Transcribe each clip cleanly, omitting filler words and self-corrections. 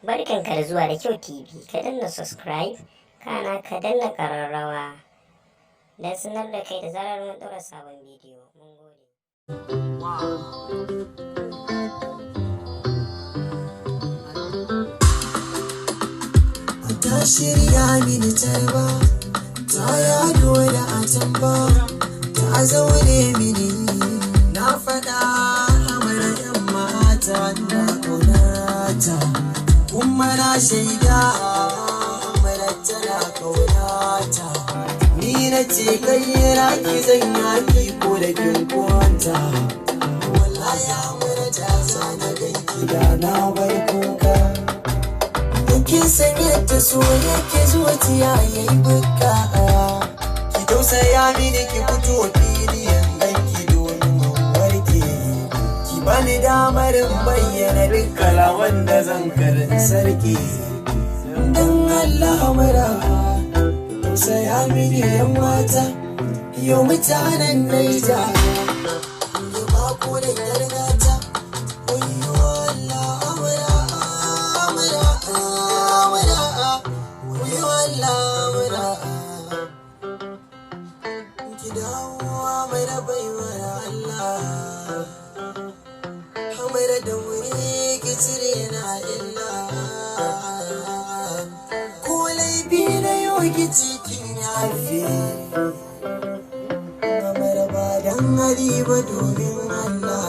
Barkanka da zuwa da Kyau TV. Ka danna subscribe, kana ka danna ƙararrawa don sanar da kai da zarar mun ɗora sabon bidiyo. Mun gode. Ta shirya mini tarba, ta yado da atamba, ta zaune mini. Na faɗa amara yan mata na ƙaunata, kuma na shaida amara tana ƙaunata. Ni na ce kai ki zan yaki ko da kin kwanta. Wallahi amara ta sa na ganki da na bar kuka. Kin san yadda so yake zuciya yayi buka. Ki tausaya mini, ki fito fili in ganki domin mu warke. Ki bani damar in bayyana duk kalaman da zan karin sarki. Dan Allah mara tausaya mini, yan mata, yau mutanen Naija. Ba ku da yargata. Wayyo Allah, amara, amara, amara. Wayyo Allah, amara. Ki dawo amara, baiwar Allah. Amara, da wuri ki cire na illa. Ko laifi na yau ki cikin yafe. Amara, ba dan hali ba, domin Allah.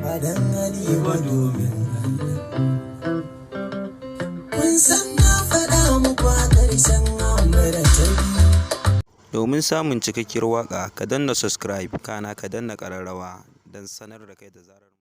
Ba dan hali ba, domin Allah. Kun san na faɗa muku a ƙarshen amara ta biyu. Domin samun cikakkiyar waƙa, ka danna subscribe, kana ka danna ƙararrawa don sanar da kai da zarar